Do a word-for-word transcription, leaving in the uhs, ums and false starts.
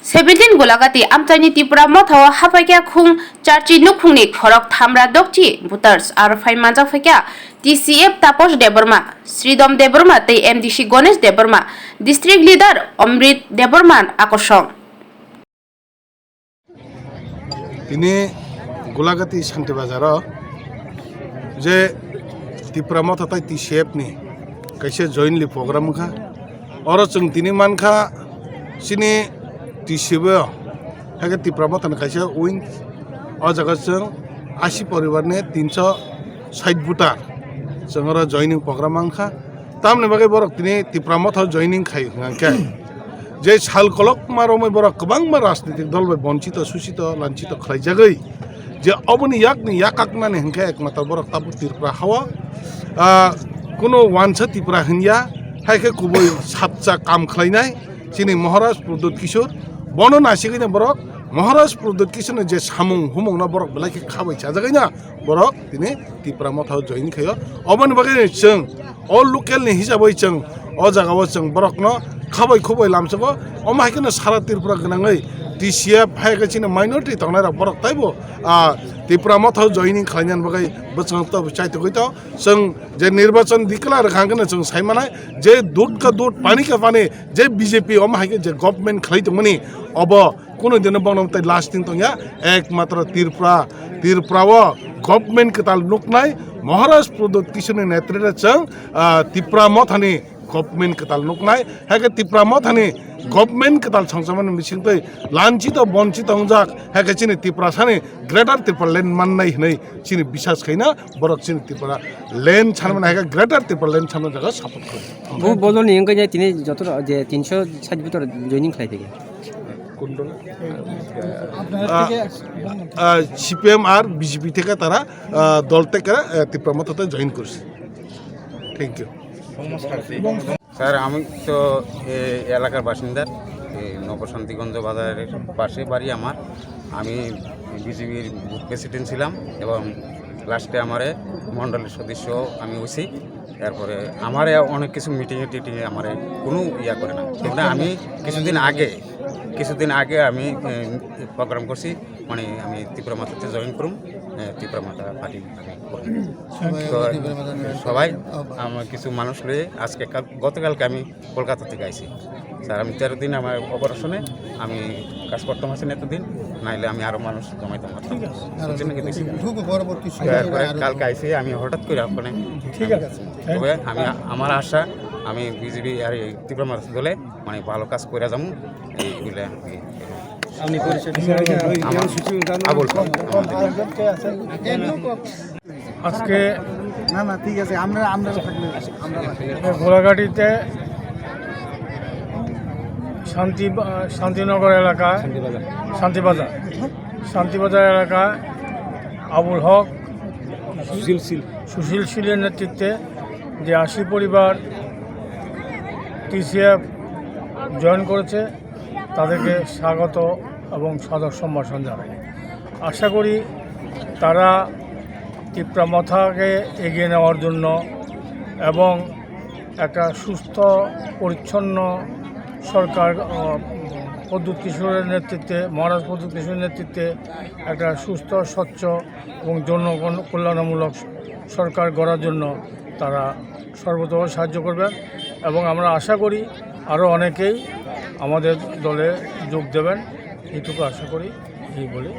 Seventeen Golagati amchaini Tipra Motha o haphaikha khung charchi nukhungni khorok thamra dokchi voters aro phai manjak phaikha T C F Taposh Debbarma, Sridom Debbarma tei M D C Ganesh Debbarma, District Leader Omrit Debbarma akosong. Tini Gulagati Santi Bazar o je Tipra Motha tai T C F ni kaisa jointly program wngkha. Oro chwng tini mankha chini T C F o, haikhe Tipra Motha ni kaisa wing. O jaga chwng asi poribar ni tinso sait voter chwng oro joining program mankha. Tamni bagwi borok tini Tipra Motha joining khai hwnkhe je sal kolokma romwi borok kwbangma rajnitik dol bai bonchito, suchito, lanchito khlaijagwi je oboni yakni yakaknani hwnkhe ekmatro borok tabuk Tripura hao, ah, kuno wansa Tripura hinya, hai khe kubui sapcha kam khlainai chini Maharaj Pradyut Kishore. Bono nasigwino borok Maharaj Pradyut Kishoreni je samung humungno borok belai khe khabai chajagwino borok tini Tipra Motha o join khaio. Oboni bagwi chwng o local ni hisabwi chwng o jaga o chwng borokno khabai khubui lamsogo. Omo hai kheno sara Tripura gwnangwi T C F hai khe chini minority tongnai rok borok taibo, ah, Tipra Motha o joining khlainani bagwi bwskango to chaitugwi to chwng je nirbachon declare rwkha hwnkhe chwng sai manai je dud ka dud pani ka pani je B J P omo hai khe je government khlai tongmani obo Kunu dino bono tai lasting tongya, ekmatro Tripura, Tripura o government kwtal nuknai, Maharaj Pradyut Kishoreni netrite chwng, ah, Tipra Mothani government kwtal nuknai, hai khe Tipra Mothani government kwtal songchamani bisingtwi lanchito bonchito wngjak, hai khe chini Tiprasani Greater Tipraland mannai hwnwi chini bisas khaina, borok chini Tripura land sanmani hai khe Greater Tipraland sanmani jaga support khlai. Bo boloni wngkha je tini joto je tinso sait bwtor joining khlai thike. কোন দল? আহ, আহ, সিপিএম আর বিজেপি থেকে তারা, আহ, দল থেকে, আহ, তিপ্রা মথা তে জয়েন করছে। Thank you. Sir, আমি তো এই এলাকার বাসিন্দা, এই নবশান্তিগঞ্জ বাজারের পাশে বাড়ি আমার। আমি বিজেপির বুথ প্রেসিডেন্ট ছিলাম এবং লাস্টে আমারে মণ্ডলের সদস্য আমি হইছি। তারপরে আমারে অনেক কিছু মিটিংয়ে টিটিংয়ে আমারে কোনো ইয়া করে না। মানে আমি কিছুদিন আগে, কিছুদিন আগে আমি, এ, প্রোগ্রাম করছি, মানে আমি তিপ্রা মথাতে জয়েন করুম, এ, তিপ্রা মথা পার্টি আমি করুম। তো সবাই আমার কিছু মানুষ লয়ে আজকে কাল, গতকালকে আমি কলকাতা থেকে আইছি। স্যার, আমি তেরো দিন আমার অপারেশনে, আমি কাজ করতাম আছেন এতদিন, নাইলে আমি আরো মানুষ জমাইতাম পারতাম। ঠিক আছে। বুঝছেন নাকি? ঠিক আছে। ঢুকো পরবর্তী সময় এরপরে আরো কালকে আইছি, আমি হঠাৎ করে ওখানে ঠিক আছে। তবে আমি, আমার আশা, আমি বিজেপি আর এই তিপ্রা মথা দলে মানে ভালো কাজ করে যাবো, এই বলে আমি আপনি পরিচয় দিন। আমার আবুল হক। আজকে না, না, ঠিক আছে, আমরা, আমরা থাকলে, আমরা গোলাঘাটিতে শান্তি, শান্তিনগর এলাকায়, শান্তিবাজার। শান্তিবাজার, শান্তিবাজার এলাকায় আবুল হক, সুশীল শীল। সুশীল শীলের নেতৃত্বে যে আশি পরিবার টিসিএফ জয়েন করেছে, তাদেরকে স্বাগত এবং সাদর সম্ভাষণ জানাই। আশা করি তারা তিপ্রা মথাকে এগিয়ে নেওয়ার জন্য এবং একটা সুস্থ পরিচ্ছন্ন সরকার, আহ, প্রদ্যুৎ কিশোরের নেতৃত্বে, মহারাজ প্রদ্যুৎ কিশোরের নেতৃত্বে একটা সুস্থ, স্বচ্ছ এবং জনগণ কল্যাণমূলক সরকার গড়ার জন্য তারা সর্বতোভাবে সাহায্য করবেন এবং আমরা আশা করি আরও অনেকেই আমাদের দলে যোগ দেবেন, এইটুকু আশা করি, এই বলে।